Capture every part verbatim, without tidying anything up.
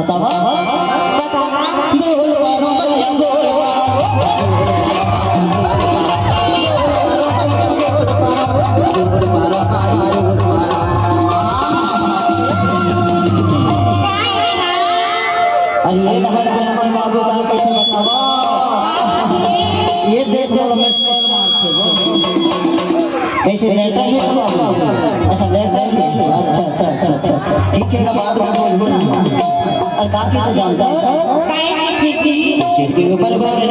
तब बताना। बोल पारो भैया, बोल पारो। अरे ये डहर के अपन बाबू का कैसे बतावा? ये देख लो, मैं कैसे लेटा है बाबू? अच्छा, लेटा है। अच्छा, अच्छा, अच्छा, अच्छा। ठीक है, ना बात, बात बोल, बोल। और काफी तो जानता है। सिर के ऊपर बोले।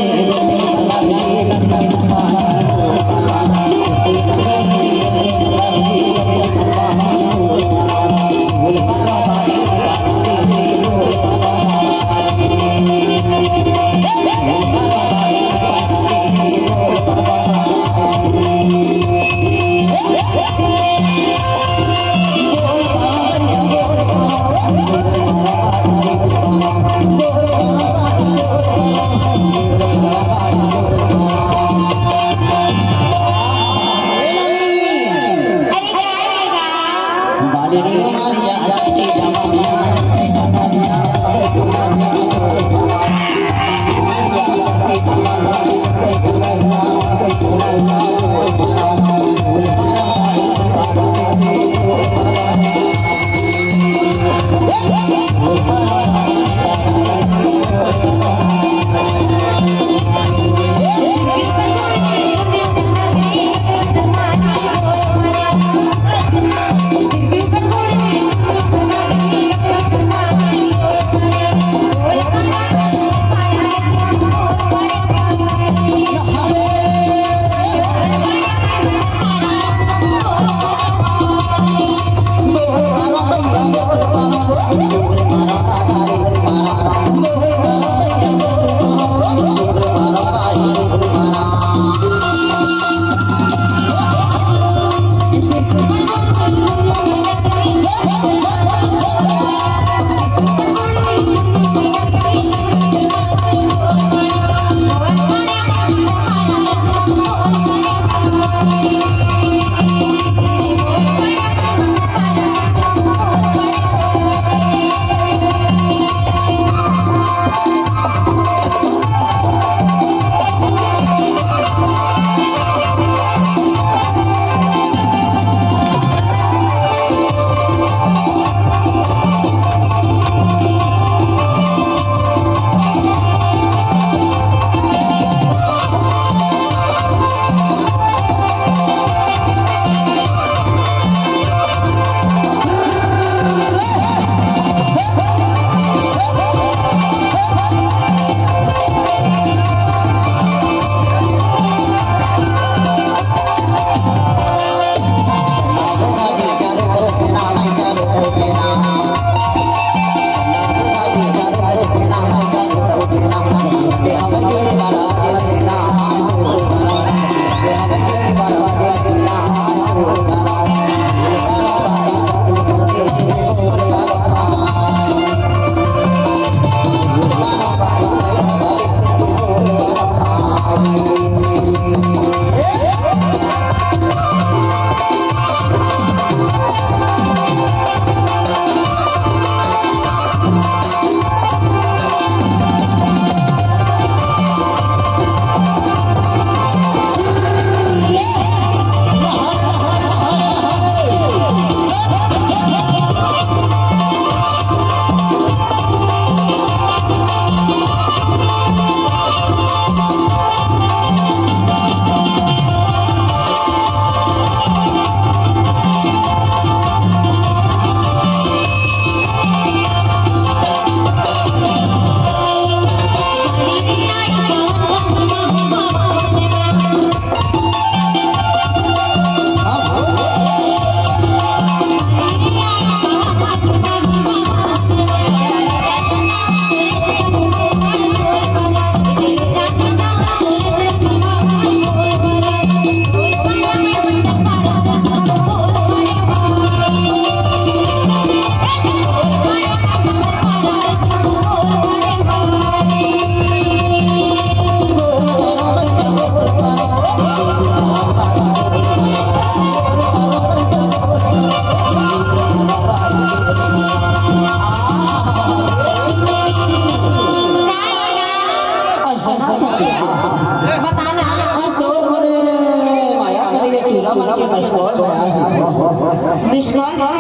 हमन के मिस कॉल आया है। मिस कॉल? हाँ।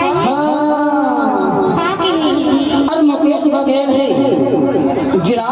हाँ कि नहीं? अरे मुकेश बघेल है, गिरा